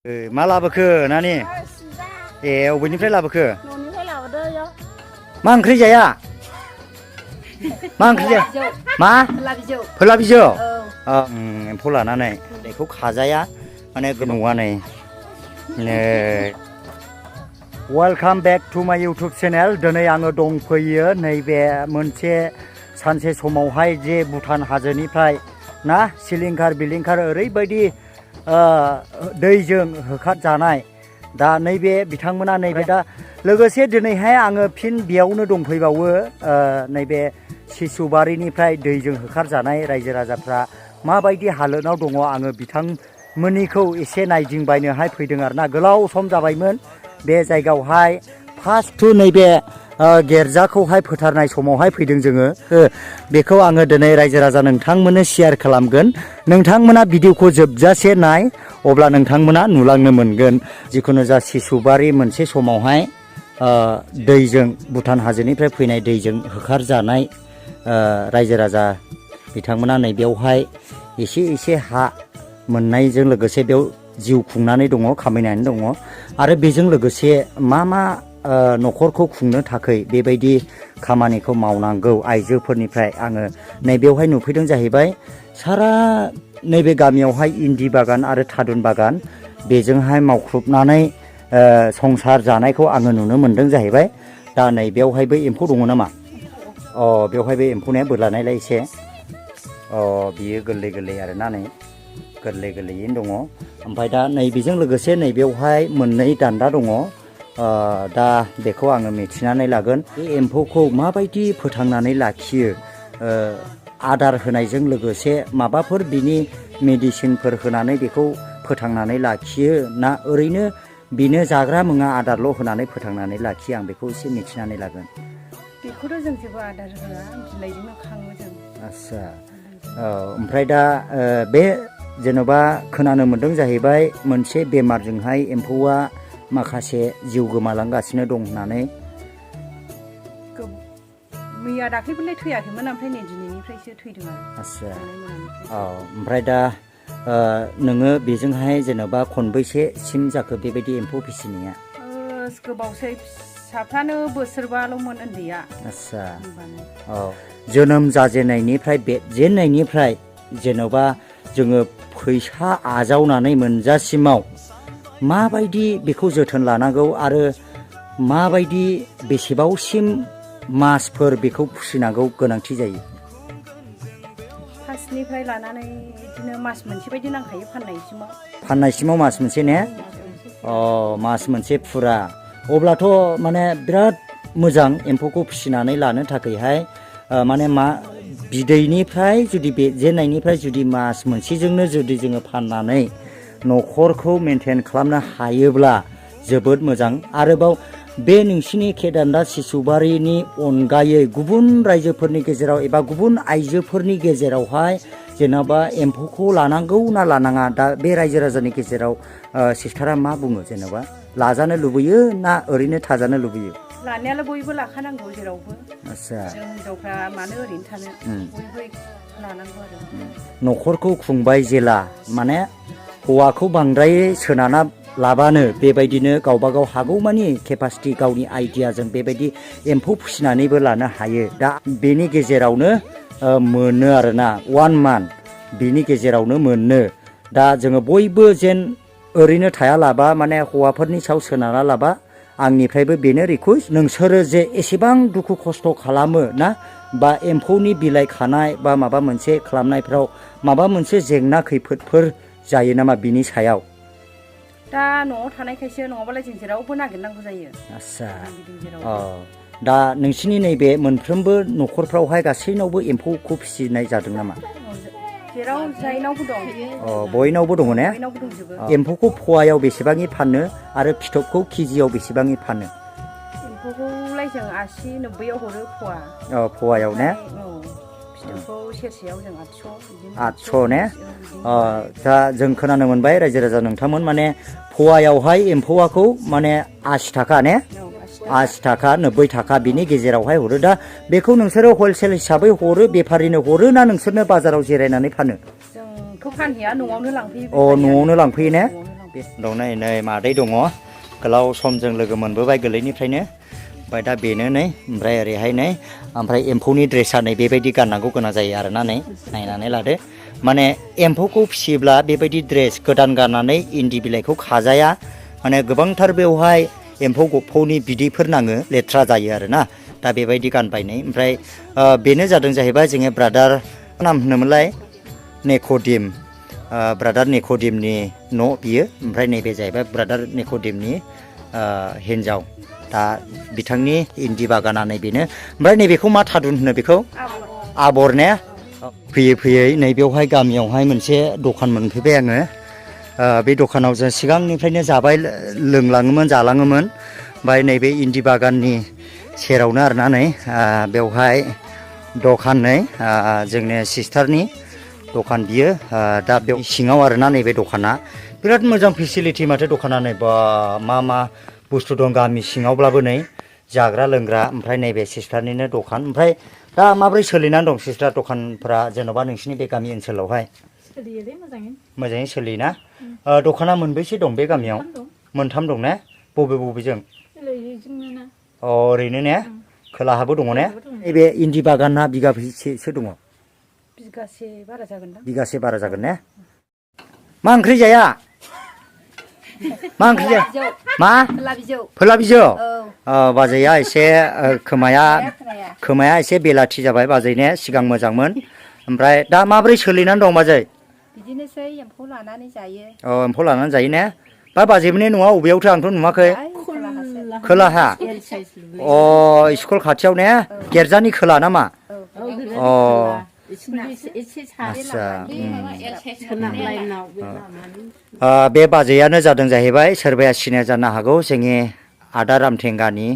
मा लाबोखो नानि ए अबेनिफ्राय लाबोखो न'निफ्राय लाबोदो मा ओंख्रि जाया मा ओंख्रि जाया मा फोला बिजौ एम्फौ लानानै बेखौ खाजाया माने नङा नै वेलकाम बेक टु माय इउटुब चेनेल दिनै आङो दंफैयो नैबे मोनसे सानसे समावहाय जे भुटान हाजोनिफ्राय ना सिलिंखार बिलिंखार ओरैबायदि दैजों होखारजानाय दा नैबे बिथांमोना नैबे दा लोगोसे दिनैहाय आङो फिन बेयावनो दंफैबावो नैबे सिसुबारिनिफ्राय दैजों होखारजानाय रायजो राजाफ्रा माबायदि हालोदाव दङ आङो बिथांमोननिखौ एसे नायदिंबायनोहाय फैदों आरोना गोलाव सम जाबायमोन बे जायगायावहाय फार्स्ट टु नैबे गेरजाखौहाय फोथारनाय समावहाय फैदों जोङो बेखौ आङो दिनै रायजो राजा नोंथांमोननो शेयार खालामगोन नोंथांमोना भिडिअखौ जोबजासे नाय अब्ला नोंथांमोना नुलांनो मोनगोन जिखुनु जा सिसुबारि मोनसे समावहाय दैजों भुटान हाजोनिफ्राय फैनाय दैजों होखारजानाय रायजो राजा बिथांमोना नैबेयावहाय एसे एसे हा मोननायजों लोगोसे बेयाव जिउ खुंनानै दङ खामायनानै दङ आरो बेजों लोगोसे मा मा न'खरखौ खुंनो थाखाय बेबायदि खामानिखौ मावनांगौ आइजोफोरनिफ्राय आङो नैबेयावहाय नुफैदों जाहैबाय सारा नैबे गामियावहाय इन्दि बागान आरो थादुन बागान बेजोंहाय मावख्रुबनानै संसार जानायखौ आङो नुनो मोनदों जाहैबाय दा नैबेयावहायबो एम्फौ दङ नामा बेवहायबो एम्फौनिया बोरलानायलाय एसे बियो गोरलै गोरलै आरोना नै गोरलै गोरलैयैनो दङ ओमफ्राय दा नैबेजों लोगोसे नैबेयावहाय मोननै दान्दा दङ दा बेखौ आङो मिथिनानै लागोन बे एम्फौखौ माबायदि फोथांनानै लाखियो आदार होनायजों लोगोसे माबाफोर बिनि मेडिसिनफोर होनानै बेखौ फोथांनानै लाखियो ना ओरैनो बिनो जाग्रा मुङा आदारल' होनानै फोथांनानै लाखियो आं बेखौ एसे मिथिनानै लागोन बेखौथ' जों जेबो आदार होआ बिलाइजोंनो खाङो जों आस्सा ओमफ्राय दा बे जेन'बा खोनानो मोन्दों जाहैबाय मोनसे बेमारजोंहाय एम्फौआ माखासे जिउ गोमालांगासिनो दं होननानै मैया दाख्लैफोरलाय थैयाखैमोन ओमफ्राय नै दिनैनिफ्रायसो थैदों आरो आस्सा ओमफ्राय दा नोङो बेजोंहाय जेन'बा खनबैसेसिम जाखो बेबायदि एम्फौ फिसिनाया गोबावसै फिसाफ्रानो बोसोरबाल'मोन उन्दैया आस्सा जोनोम जाजेननायनिफ्राय बेजेननायनिफ्राय जेन'बा जोङो फैसा आजावनानै मोनजासिमाव माबायदि बेखौ जोथोन लानांगौ आरो माबायदि बेसेबावसिम मासफोर बेखौ फिसिनांगौ गोनांथि जायो फार्स्टनिफ्राय लानानै बिदिनो मास मोनसे बायदि नांखायो फाननायसिमाव मास मोनसे ने मास मोनसे फुरा अब्लाथ' माने बिराद मोजां एम्फौखौ फिसिनानै लानो थाखायहाय माने बिदैनिफ्राय जुदि बेजेननायनिफ्राय जुदि मास मोनसेजोंनो जुदि जोङो फाननानै न'खरखौ मेनटेन खालामनो हायोब्ला जोबोद मोजां आरोबाव बे नोंसिनि केदान्दा सिसुबारिनि अनगायै गुबुन रायजोफोरनि गेजेराव एबा गुबुन आइजोफोरनि गेजेरावहाय जेन'बा एम्फौखौ लानांगौ ना लानाङा दा बे रायजो राजानि गेजेराव सिस्टारा मा बुङो जेन'बा लाजानो लुबैयो ना ओरैनो थाजानो लुबैयो लानायालाय बयबो लाखानांगौ जेरावबो आस्सा जों हिनजावफ्रा मानो ओरैनो थानो बयबो लानांगौ आरो न'खरखौ खुंबाय जेला माने हौवाखौ बांद्राय सोनाना लाबानो बेबायदिनो गावबा गाव हागौमानि केपासिटि गावनि आइडियाजों बेबायदि एम्फौ फिसिनानैबो लानो हायो दा बेनि गेजेरावनो मोनो आरोना 1 मान्थ बिनि गेजेरावनो मोनो दा जोङो बयबो जेन ओरैनो थाया लाबा माने हौवाफोरनि सायाव सोनारा लाबा आंनिफ्रायबो बेनो रिकुवेस्ट नोंसोरो जे एसेबां दुखु खस्थ' खालामो ना बा एम्फौनि बिलाइ खानाय बा माबा मोनसे खालामनायफ्राव माबा मोनसे जेंना खैफोदफोर जायो नामा बिनि सायाव दा न'आव थानायखायसो नङाबालाय जों जेरावबो नागिरनांगौ जायो आस्सा दा नोंसिनि नैबे मोनफ्रोमबो न'खरफ्रावहाय गासैनावबो एम्फौखौ फिसिनाय जादों नामा जेराव जायनावबो दं बयनावबो दङ ने एम्फौखौ फवायाव बेसेबांनि फानो आरो फिथोबखौ केजियाव बेसेबांनि फानो एम्फौखौलाय जों 80-90 हरो फवायाव ने फिथोबखौ सेरसेयाव जों 800 ने दा जों खोनानो मोनबाय रायजो राजा नोंथांमोन माने फवायावहाय एम्फौआखौ माने 80 थाखा ने 80 थाखा 90 थाखा बिनि गेजेरावहाय हरो दा बेखौ नोंसोरो हलसेल हिसाबै हरो बेफारिनो हरो ना नोंसोरनो बाजाराव जिरायनानै फानो जोंथ' फानहैया न'आवनो लांफैयो न'आवनो लांफैयो ने दं नै मादै दङ गोलाव समजों लोगो मोनबोबाय गोरलैनिफ्रायनो ओमफ्राय दा बेनो नै ओमफ्राय ओरैहाय नै ओमफ्राय एम्फौनि ड्रेसा नै बेबायदि गाननांगौ गोनां जायो आरोना नै नायनानै लादो माने एम्फौखौ फिसियोब्ला बेबायदि ड्रेस गोदान गाननानै इन्दि बिलाइखौ खाजाया माने गोबांथार बेवहाय एम्फौ गफौनि बिदैफोर नाङो लेथ्रा जायो आरोना दा बेबायदि गानबाय नै ओमफ्राय बेनो जादों जाहैबाय जोङो ब्रादार नाम होनोमोनलाय नेक'डिम ब्रादार नेक'डिमनि न' बियो ओमफ्राय नैबे जाहैबाय ब्रादार नेक'डिमनि हिन्जाव दा बिथांनि इन्दि बागाना नैबेनो ओमफ्राय नैबेखौ मा थादुन होनो बेखौ आबर ने फैयै फैयै नैबेयावहाय गामियावहाय मोनसे दखान मोनफैबाय आङो बे दखानाव जों सिगांनिफ्रायनो जाबाय लोंलाङोमोन जालाङोमोन ओमफ्राय नैबे इन्दि बागाननि सेरावनो आरोना नै बेवहाय दखान नै जोंनि सिस्टारनि दखान बियो दा बेव सिङाव आरोना नैबे दखाना बिराद मोजां फेसिलिटि माथो दखाना नै बा मा बुस्थु दं गामि सिङावब्लाबो नै जाग्रा लोंग्रा ओमफ्राय नैबे सिस्टारनिनो दखान ओमफ्राय दा माब्रै सोलिनानै दं सिस्टार दखानफोरा जेन'बा नोंसिनि बे गामि ओनसोलावहाय सोलियोलै मोजाङै सोलियोना दखाना मोनबैसे दं बे गामियाव मोनथाम दं ने बबेजों ओरैनो ने खोलाहाबो दङ ने नैबे इन्दि बागाना बिगाबेसेसो दङ बिगासे बारा जागोन ने मा ओंख्रि जाया मा ओंख्रि जाया मा फोरला बिजौ बाजैया एसे खोमाया एसे बेलाथि जाबाय बाजै ने सिगां मोजांमोन ओमफ्राय दा माब्रै सोलिनानै दं बाजै बिदिनोसै एम्फौ लानानै जायो एम्फौ लानानै जायो ने बा बाजैमोननि न'आ अबेयावथो आंथ' नुवाखै खोलाहा स्कुल खाथियाव ने गेरजानि खोला नामा बे बाजैयानो जादों जाहैबाय सोरबाया सिनाय जानो हागौ जोंनि आदा रामथेंगानि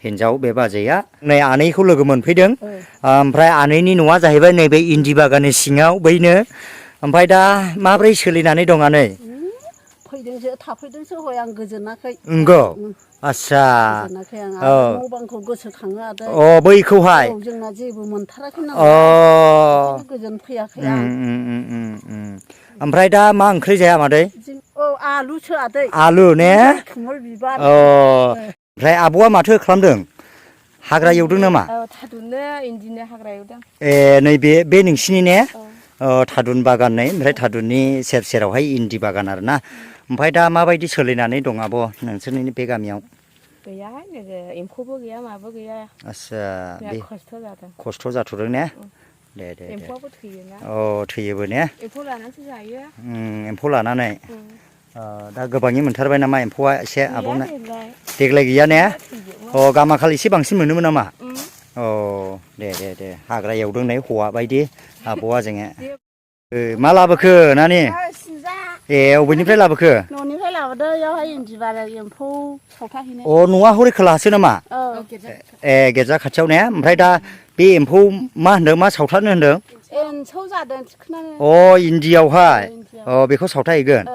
हिन्जाव बे बाजैया नै आनैखौ लोगो मोनफैदों ओमफ्राय आनैनि न'आ जाहैबाय नैबे इन्दि बागाननि सिङाव बैनो ओमफ्राय दा माब्रै सोलिनानै दं आनै थाफैदोंसो हय आं गोजोनाखै नंगौ आस्सा न' बांखौ गोसोखाङो आदै बैखौहाय जोंना जेबो मोनथाराखै नालाय गोजोन फैयाखै आं ओमफ्राय दा मा ओंख्रि जाया मादै आलुसो आदै आलु ने खोमोर बिबार ओमफ्राय आब'आ माथो खालामदों हाग्रा एवदों नामा थादुननो इन्दिनो हाग्रा एवदों नैबे बे नोंसिनि ने थादुन बागान नै ओमफ्राय थादुननि सेर सेरावहाय इन्दि बागान आरोना ओमफ्राय दा माबायदि सोलिनानै दं आब' नोंसोरनि बे गामियाव गैया एम्फौबो गैया माबो गैया आस्सा बे खस्थ' जादों खस्थ' जाथ'दों ने दे एम्फौआबो थैयोना थैयोबो ने एम्फौ लानानैसो जायो एम्फौ लानानै दा गोबाङै मोनथारबाय नामा एम्फौआ एसे आब'नो देग्लाय गैया ने गामाखालि एसे बांसिन मोनोमोन नामा दे हाग्रा एवदों नै हौवा बायदि आब'आ जोङो मा लाबोखो नानि अबेनिफ्राय लाबोखो न'निफ्राय लाबोदों बेयावहाय इन्दि बारा एम्फौ सावथाहैनो न'आ हरै खोलाहासो नामा गेरजा खाथियाव ने ओमफ्राय दा बे एम्फौ मा होनदों मा सावथारनो होनदों एम्फौ जादों थिखोनानै इन्दियावहाय बेखौ सावथाहैगोन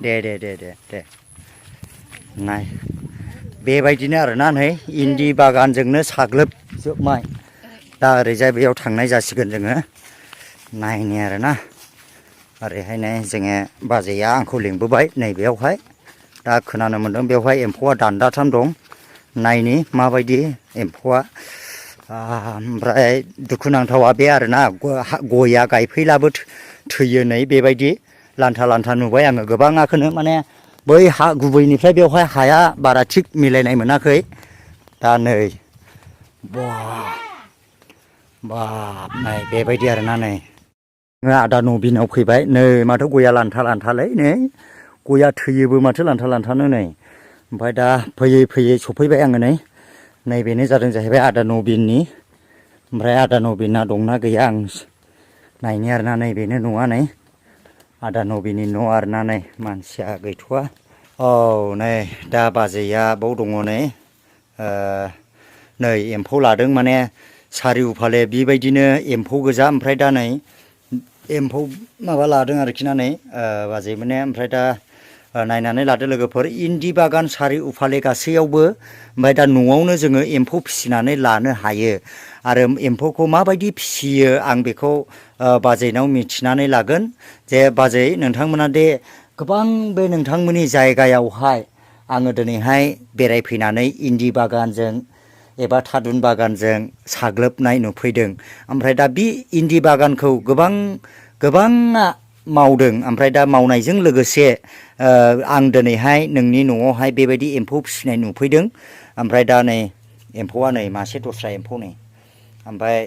दे नाय बेबायदिनो आरोना नै इन्दि बागानजोंनो साग्लोबजोबनाय दा ओरैजाय बेयाव थांनाय जासिगोन जोङो नायनि आरोना ओरैहाय नै जोङो बाजैया आंखौ लिंबोबाय नैबेयावहाय दा खोनानो मोन्दों बेवहाय एम्फौआ दान्दाथाम दं नायनि माबायदि एम्फौआ ओमफ्राय दुखुनांथावा बे आरोना गया गायफैलाबो थैयो नै बेबायदि लान्था नुबाय आङो गोबाङाखौनो माने बै हा गुबैनिफ्राय बेवहाय हाया बारा थिग मिलायनाय मोनाखै दा नै बाब नाय बेबायदि आरोना नै आदा नबिनाव फैबाय नै माथो गया लान्थालै नै गया थैयोबो माथो लान्थानो नै ओमफ्राय दा फैयै सफैबाय आङो नैबेनो जादों जाहैबाय आदा नबिननि ओमफ्राय आदा नबिना दंना गैया आं नायनि आरोना नैबेनो न'आ नै आदा नबिनि न' आरोना नै मानसिया गैथ'वा नै दा बाजैया बाव दङ नै एम्फौ लादों माने सारिउफाले बेबायदिनो एम्फौ गोजा ओमफ्राय दा नै एम्फौ माबा लादों आरोखि ना नै बाजैमोने ओमफ्राय दा नायनानै लादो लोगोफोर इन्दि बागान सारि उफाले गासैयावबो ओमफ्राय दा न'आवनो जोङो एम्फौ फिसिनानै लानो हायो आरो एम्फौखौ माबायदि फिसियो आं बेखौ बाजैनाव मिथिनानै लागोन जे बाजै नोंथांमोना दे गोबां बे नोंथांमोननि जायगायावहाय आङो दिनैहाय बेरायफैनानै इन्दि बागानजों एबा थादुन बागानजों साग्लोबनाय नुफैदों। ओमफ्राय दा बे इन्दि बागानखौ गोबाङा मावदों। ओमफ्राय दा मावनायजों लोगोसे आं दिनैहाय नोंनि न'आवहाय बेबायदि एम्फौ फिसिनाय नुफैदों। ओमफ्राय दा नै एम्फौआ नै मासे दस्रा एम्फौ नै। ओमफ्राय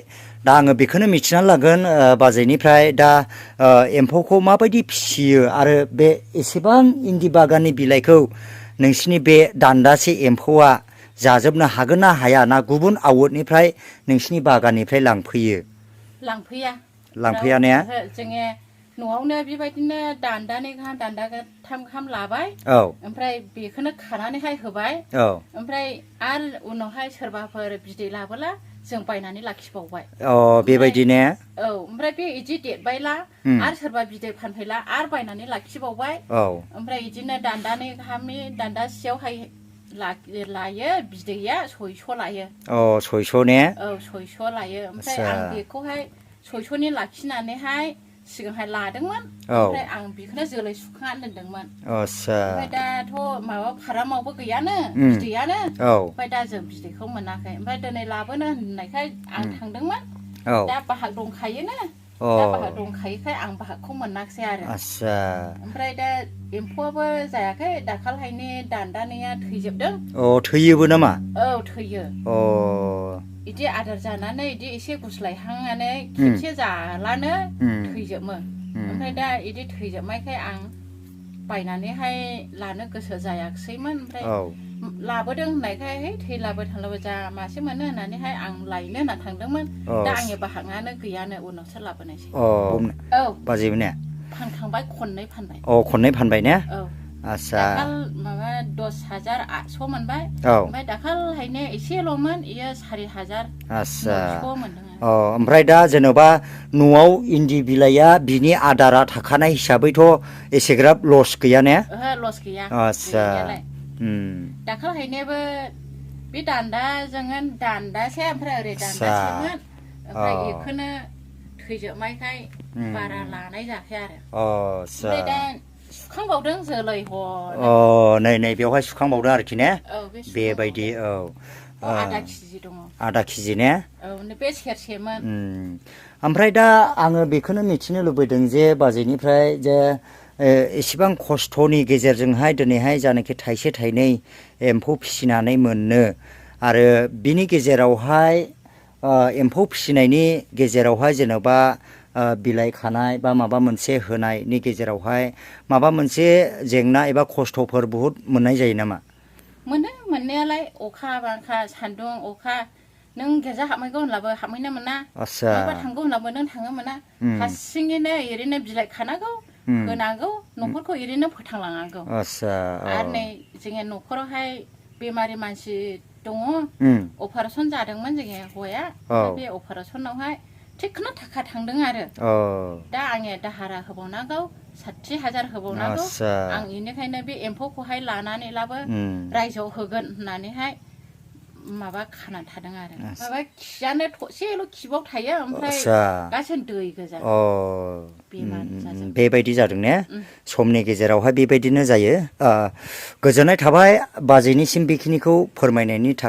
दा आङो बेखौनो मिथिना लागोन बाजैनिफ्राय दा एम्फौखौ माबायदि फिसियो आरो बे एसेबां इन्दि बागाननि बिलाइखौ नोंसिनि बे दान्दासे एम्फौआ जाजोबनो हागोन ना हाया, ना गुबुन आउटनिफ्राय नोंसिनि बागाननिफ्राय लांफैयो? लांफैया ने? जोङो न'आवनो बेबायदिनो दान्दानै गाहाम दान्दाथाम गाहाम लाबाय। ओमफ्राय बेखौनो खानानैहाय होबाय। ओमफ्राय आरो उनावहाय सोरबाफोर बिदै लाबोला जों बायनानै लाखिबावबाय। बेबायदिनो? औ, ओमफ्राय बे इदि देरबायला आरो सोरबा बिदै फानफैला आरो बायनानै लाखिबावबाय। ओमफ्राय बिदिनो दान्दानै गाहामनि दान्दासेयावहाय लायो बिदैया 600 लायो। 600 ने? औ, 600 लायो। ओमफ्राय आं बेखौहाय 600नि लाखिनानैहाय सिगांहाय लादोंमोन। ओमफ्राय आं बेखौनो जोलै सुखांनानै दोनदोंमोन। ओमफ्राय दाथ' माबा फारामावबो गैयानो बिदैयानो। ओमफ्राय दा जों बिदैखौ मोनाखै। ओमफ्राय दिनै लाबोनो होननायखाय आं थांदोंमोन। दा बाहाग दंखायोनो। दा बाहाग दंखायोखाय आं बाहागखौ मोनाखिसै आरो। ओमफ्राय दा एम्फौआबो जायाखै। दाखालहायनि दान्दानैया थैजोबदों। थैयोबो नामा? औ, थैयो। बिदि आदार जानानै बिदि एसे गुस्लायहांनानै खेबसे जालानो थैजोबो। ओमफ्राय दा बिदि थैजोबनायखाय आं बायनानैहाय लानो गोसो जायाखिसैमोन। ओमफ्राय लाबोदों होननायखाय थैलाबो थांलाबो जा मासे मोनो होननानैहाय आं लायनो होनना थांदोंमोन। दा आंनि बाहागानो गैयानो, उनावसो लाबोनायसै। औ, बाजैमोन ने? फानखांबाय, खननै फानबाय। खननै फानबाय ने? औ, आच्छा। दाखाल माबा 10,800 मोनबाय। ओमफ्राय दाखालहायनो एसेल'मोन, बेयो 4,900 मोनदों। ओमफ्राय दा जेन'बा न'आव इन्दि बिलाइया बिनि आदारा थाखानाय हिसाबैथ' एसेग्राब लस गैया ने? ओहो, लस गैया। आच्छा। दाखालहायनोबो बे दान्दाजों दान्दासे, ओमफ्राय ओरै दान्दासेमोन। ओमफ्राय बेखौनो थैजोबनायखाय बारा लानाय जायाखै आरो। ओमफ्राय दा सुखांबावदों जोलै नै बेवहाय सुखांबावदों आरोखि ने? बेबायदि। आधा केजि दङ। आधा केजि ने? औ, बे सेरसेमोन। ओमफ्राय दा आङो बेखौनो मिथिनो लुबैदों जे बाजैनिफ्राय जे एसेबां खस्थ'नि गेजेरजोंहाय दिनैहाय जानाखि थाइसे थाइनै एम्फौ फिसिनानै मोनो, आरो बिनि गेजेरावहाय एम्फौ फिसिनायनि गेजेरावहाय जेन'बा बिलाइ खानाय बा माबा मोनसे होनायनि गेजेरावहाय माबा मोनसे जेंना एबा खस्थ'फोर बुहुद मोननाय जायो नामा? मोनो मोननायालाय। अखा बांखा सान्दुं अखा, नों गिर्जा हाबहैगौ होनब्लाबो हाबहैनो मोना। माबा थांगौ होनब्लाबो नों थांनो मोना। हारसिङैनो ओरैनो बिलाइ खानांगौ, होनांगौ, न'खरखौ ओरैनो फोथांलांनांगौ। आरो नै जोङो न'खरावहाय बेमारि मानसि दङ। अपारेसन जादोंमोन जोङो हौवाया। बे अपारेसनावहाय थिगखौनो थाखा थांदों आरो। दा आङो दाहारा होबावनांगौ, 60,000 होबावनांगौ। आं बेनिखायनो बे एम्फौखौहाय लानानैब्लाबो रायजोआव होगोन होननानैहाय माबा खानानै थादों आरो। माबा खियानो थरसेल' खिबाव थायो, ओमफ्राय गासैनो दै गोजा। बेबायदि जादों ने? समनि गेजेरावहाय बेबायदिनो जायो। गोजोननाय थाबाय बाजैनिसिम बेखिनिखौ फोरमायनायनि थाखाय।